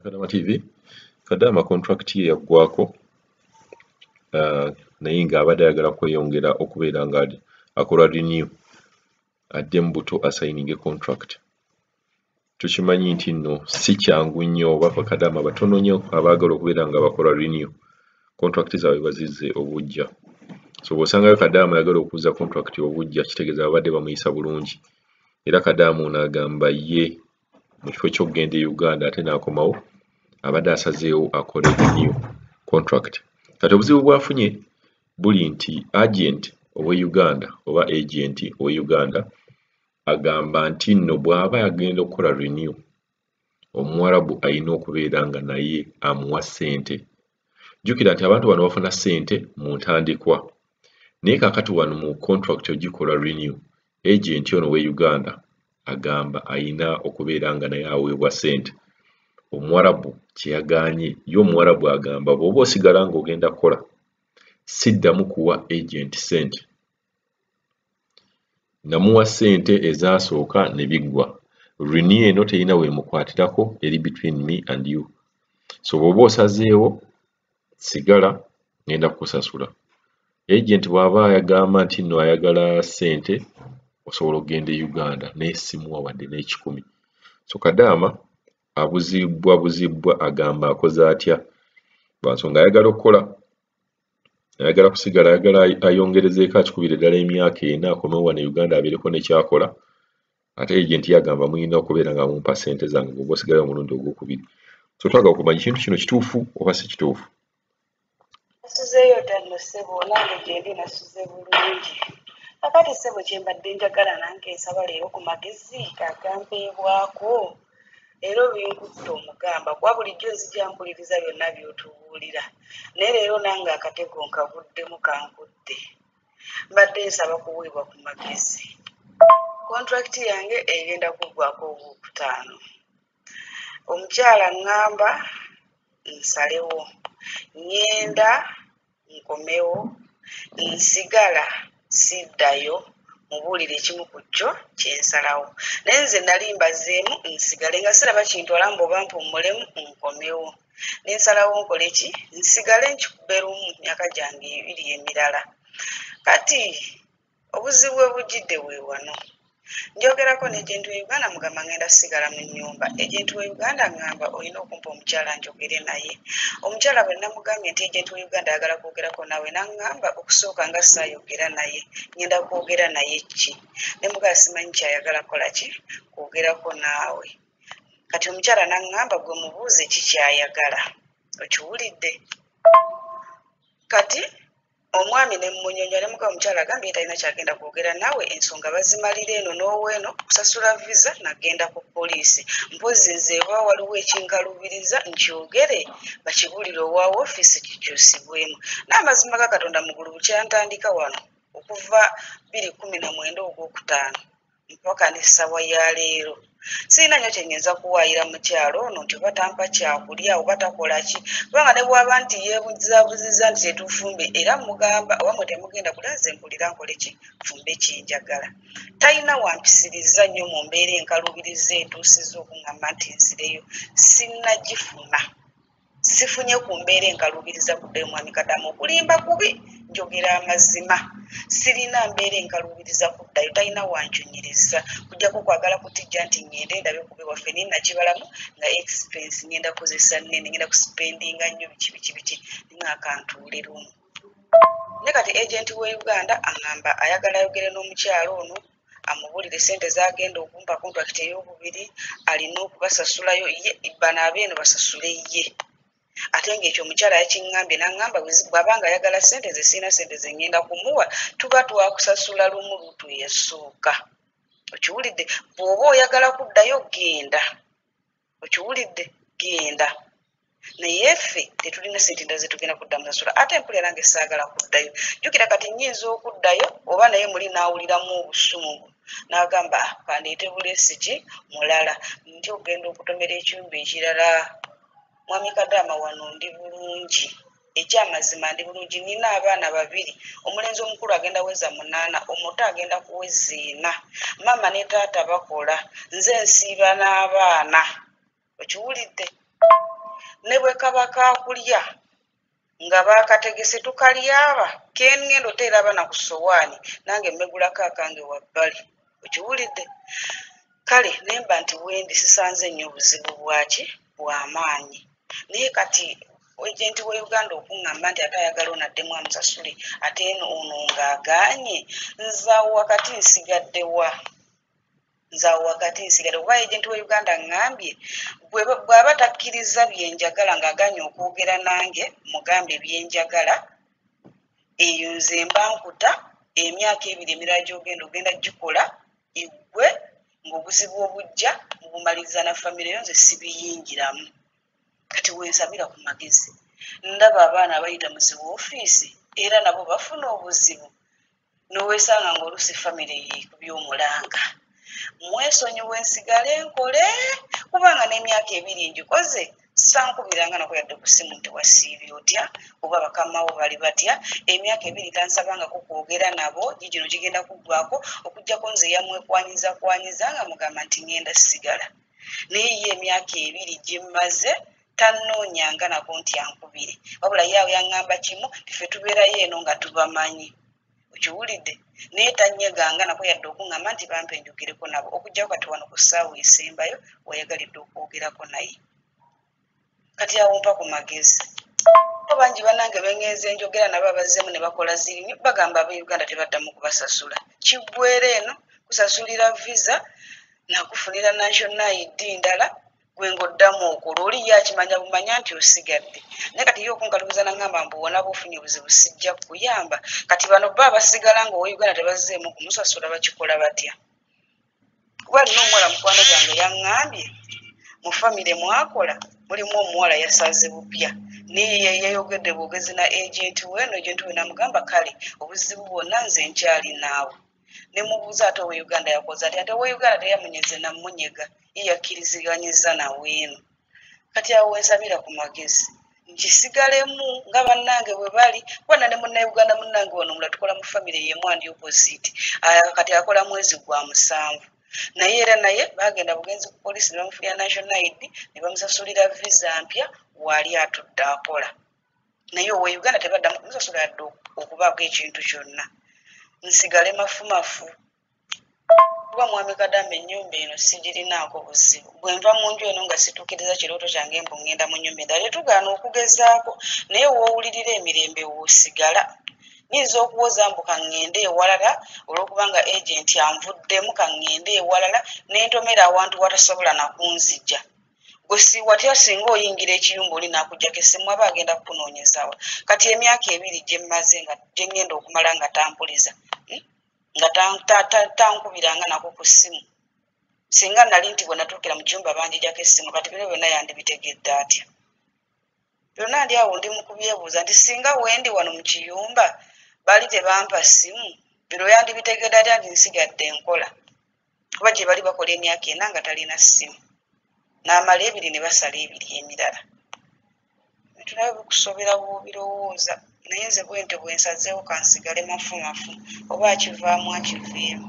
Kadama TV, Kadama contract ye yaggwako, naye ng'abadde ayagala kweyongera okubeera nga akola renew, adde mu buto asayininge contract. Tukimanyi nti nno si kyangu nnyo, oba bakadaama batono nnyo abaagala okubeera nga bakola renew contract zaabwe bazizze obuggya. So bw'osangayo kadaama ayagala okuzza contract obuggya, kitegeeza babadde bamuyisa bulungi. Era kadaama ono agamba ye mu kifo ky'okugenda e Uganda ate n'akomawo, abadde asazeewo akole renew contract. Kati obuzibu bw'afunye buli nti agent ow'e Uganda oba agent ow'e Uganda agamba nti nno bw'aba agenda okukola renew, Omuwarabu alina okubeera nga naye amuwa ssente. Jjukira nti abantu bano bafuna ssente mu ntandikwa, naye kaakati wano mu contract ogikola renew, agent ono ow'e Uganda agamba ayina okubeera nga naye aweebwa ssente. Omuwarabu kye yagaanye, ye Omuwarabu agamba bw'oba osigala ng'ogenda kukola, siddamu kuwa agent ssente. Namuwa ssente ezaasooka ne biggwa. Renew eno terina weemukwatirako, eri between me and you. So bw'oba osazeewo sigala, ngenda kukusasula. Agent bw'aba ayagamba nti nno ayagala ssente, osobola okugenda e Uganda, naye simuwa wadde n'ekikumi. So Kadaama abuzibbwa buzibbwa, agamba akoze atya? Lwa nsonga ayagala okukola, ayagala kusigala, ayagala ayongerezeeko akikubire ddala emyaka 4, akomewo wano e Uganda abeereko ne ky'akola. Ate agent ye agamba mulina okubeera nga mumpa ssente zange bw'oba osigalayo omulundi ogwokubiri. So twagala okumanya ekintu kino kituufu oba si kituufu. Nasuzeeyo dda nno ssebo, nange gyendi nasuze bulungi. Kakati ssebo kye mbadde njagala nange nsaba leero ku magezi agampeebwako, era obinkutte omugamba kuba bulijjo nzija mpuliriza byonna by'otubuulira, naye leero nange akatego nkaguddemu kankutte. Mbadde nsaba kuweebwa ku magezi. Kontulakiti yange egenda kuggwako Ogwokutaano. Omukyala ŋŋamba nsalewo, ŋŋenda nkomewo, nsigala siddayo, mubuulire ekimu ku kyo kye nsalawo. Naye nze nali mbazeemu nsigale nga siraba kintwala mbu oba mpummulemu nkomewo. Ne nsalawo nkole ki? Nsigale nkikube lumu myaka gyange ebiri emirala. Kati obuzibu bwe bujjidde bwe wano. Njogerako ne agent we Uganda mugamba ngenda sigala mu nnyumba. Agent we Uganda ngamba olina okumpa omukyala njogere naye. Omukyala bwe namugambye nti agent we Uganda ayagala kwogerako naawe, n'aŋŋamba okusooka nga saayogera naye, ngenda kwogera naye ki? Ne mugamba simanyi ky'ayagala kukola ki? Kwogerako naawe. Kati omukyala n'aŋŋamba gwe mubuuze ki ky'ayagala. Okiwulidde? Kati omwami ne mmunyonyola ne mugamba omukyala agambye talina ky'agenda kwogera naawe, ensonga bazimalira eno n'oweeno, kusasula visa nagenda ku poliisi. Mpozzi nze oba waliwo ekinkalubiriza nkyogere bakibuulire owa woofiisi kikyusibwemu. N'amazima ga Katonda mugulu bukyantandika wano okuva 2019 Ogwokutaano mpaka n'essaawa ya leero. Sirina nnyo kye nnyinza kuwaayira mukyala ono nti oba tampa kyakulya oba takola ki, kubanga ne bw'aba nti yeebuzaabuzizza nti tetufumbe, era mmugamba oba mmwe temugenda kulya, nze mpulira nkole ki, nfumbe kye njagala. Talina wampisiriza nnyo mu mbeera enkaluubiriza entuusizza okuŋŋamba nti nzireyo, sinnagifuna. Sifunye ku mbeera enkaluubiriza kuddayo mwami Kadaama, okulimba kubi, njogera amazima. Sirina mbeera enkaluubiriza kuddayo, talina wancunyiriza kujjako kwagala kutijja nti ŋŋende ndabe ku bewaffe, naye nakibalamu nga expense ŋŋenda kukozesa nnene, ŋŋenda kusipendinga nnyo biki biki biki, ninga akantuule lumu. Naye kati agent we Uganda aŋŋamba ayagala ayogere n'omukyala ono amubuulire ssente z'agenda okumpa kontulakiti ey'okubiri, alina okubasasulayo ye, bano abeeno basasule ye. Ate ng'ekyo omukyala yakiŋŋambye n'aŋŋamba bw'aba ng'ayagala ssente ze sirina ssente ze ŋŋenda kumuwa, tuba twakusasula lumu lutu eyasooka. Okiwulidde? Bw'oba oyagala kuddayo genda. Okiwulidde? Genda. Naye ffe tetulina ssente ndala ze tugenda kuddamu sasula. Ate mpulira nange saagala kuddayo. Jjukira kati nnyinza okuddayo oba naye muli n'awuliramu obusungu n'agamba kandeete buleesi ki mulala, ntya okugenda okutomera ekiyumba ekirala. Mwami Kadaama wano ndi bulungi, ekyamazima ndi bulungi, nnina abaana babiri, omulenzi omukulu agenda weza 8, omuto agenda kuweza 4, maama ne taata bakola, nze nsiiba n'abaana. Okiwulidde? Ne bwe kaba kaakulya nga baakategese tukalyaba, kengenda oteera abaana ku ssowaani nange mmegulako akange wabbali. Okiwulidde? Kale nemba nti wendi sisanze nnyo obuzibu bwaki bw'amaanyi. Naye kati agenti wa Uganda okuŋŋamba nti ate ayagala ono addemu amusasule, ate ono ng'agaanye, nze awo wakati nsigadde wa? Nze awo wakati nsigadde kuba agenti wa Uganda ŋŋambye bw'aba takkiriza bye njagala ng'agaanye okwogera nange mugambe bye njagala, eyo nze mba nkuta emyaka ebiri emirala gy'ogenda ogenda gikola eggwe ng'obuzibu obujja mubumaliriza na famire yo, nze sibiyingiramu. Kati wensabira ku magezi, ndaba abaana abayita mu zi woofiisi era nabo bafuna obuzibu, n'owesanga ng'oluusi famire yeekubye omulanga. Mwesonyiwe nsigale nkole kubanga n'emyaka ebiri ngikoze, sankubiranga nako yadde ku ssimu nti wasiibye otya oba bakamawo bali batya. Emyaka ebiri tansabangako kwogera nabo, gigino gigenda kuggwako okuggyako nze yamwekwanyiza kwanyiza nga mugamba nti ngenda sigala. Naye ye emyaka ebiri gye mmaze tannoonyanga nako nti ankubire, wabula ye awo yaŋŋamba kimu nti ffe tubeerayo eno nga tubamanyi. Okiwulidde? Naye tannyeganga nako yadde okuŋŋamba nti bampe njogereko nabo, okuggyako kati wano ku ssaawa esembayo weyagalidde okwogerako naye. Kati awo mpa ku magezi. Bangi bannange be ŋŋenze njogera nabo abazzeemu ne bakola zirinnyo, bagamba ab'e Uganda tebaddamu kubasasula. Kiggweera eno kusasulira visa nakufunira national ID ndala gwe ng'oddamu okola, oli ye akimanya bumanya nti osigadde. Naye kati ye okunkalubiza n'aŋŋamba mbu wona bw'ofunye obuzibu sijja kukuyamba. Kati bano bo abasigala ng'owa Uganda tebazzeemu kumusasula bakikola batya? Kuba nina omuwala mukwano gwange yaŋŋambye mu famire mwakola mulimu omuwala yasaze bupya, naye yayogedde bwogezi na agenti we, no agenti we n'amugamba kale obuzibu bwonna nze nkyali naawe. Ne mubuuza ate owe Uganda yakoze atya, ate owe Uganda teyamunyeze namunyega, ye yakkiriziganyizza nawe eno. Kati awo wensabira ku magezi nkisigalemu nga bannange bwe bali, kuba ne munnayuganda munnange wano omulala tukola mu famire y'emu andi opposite, kati akola mwezi gwa musanvu. Naye era naye baagenda bugenzi ku poliisi ne bamufunira national ID ne bamusasulira visa mpya waali atudde akola. Naye owe Uganda tebaddamu kumusasula yadde okubaako ekintu kyonna. Nsigale mafumafu. Kuba mwami Kadaama ennyumba eno sigirinaako buzibu. Bwe nva mu nju eno nga situukiriza kirooto kyange mbu ŋŋenda mu nnyumba endala, tetugaana okugezaako, naye w'owulirira emirembe w'osigala. Nnyinza okuwoza mbu ka ŋŋende ewalala olw'okubanga agenti anvuddemu, ka ŋŋende ewalala ne ntomera awantu watasobola na kunzigya. Gwe watya singa oyingira ekiyumba oli n'akuggyako essimu aba agenda kukunoonyeza wa? Kati emyaka ebiri gye mmaze nga gye ŋŋenda okumala nga tampuliza, nga tankubiranga nako ku ssimu. Singa nali nti bwe natuukira mu kiyumba banjigyako essimu, kati bino byonna yandibitegedde atya? Byonna ndi awo ndi mu kubyebuuza nti singa wendi wano mu kiyumba baali tebampa ssimu, bino yandibitegedde atya nti nsigadde nkola? Kuba gye bali bakola emyaka ena nga talina ssimu, n'amala ebiri ne basala ebiri emirala. Ebintu nabyo bikusobera bw'obirowooza, naye nze bwe ntyo bwe nsazeewo kansigale mafumafu, oba akivaamu akiveemu.